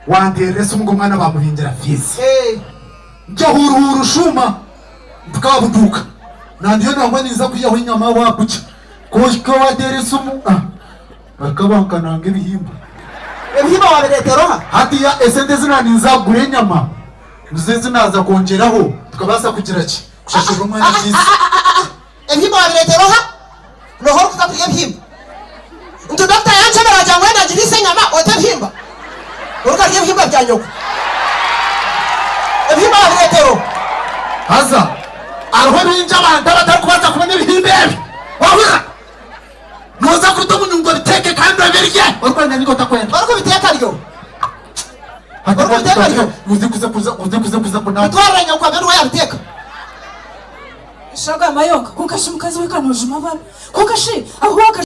Wanteerera esimu ngu omwana baamubingira fiizi. Ntyo huuruhuuru shuuma mpika aha buduuka. Nandiyo nangwa ninza kwihaho enyama aho aha bukya. Ku ohika waateera esimu, ah, bakabankananga ebihimba. Ebihimba waabireetera oha? Hatiiya esente ezi naaninza kugura enyama nizo ezi naaza kwongyeraho tukabaasa kugira ki? Kushashurira omwana fiizi. Ebihimba wabireetera oha? Noha orikuza kurya ebihimba? Ntu doctor yankyebera agira ngu wenda ngiriise enyama ote ebihimba? Orikarya ebihimba bya nyoko. Ebihimba wabireetera oha? Haza hariho bingi abantu abatarikubaasa kubona ebihimba ebi. Wahurira? Nooza kubita omu nyungu obiteeke kandi obirye orikwenda ninga otakwenda. Orikubiteeka ryo. Orikubiteeka ryo. Bitwarire nyoko abe niwe yabiteeka. Shagamba yonka, kwonka shi mukazi we ka noojuma abaana? Kwonka shi ahu waaka.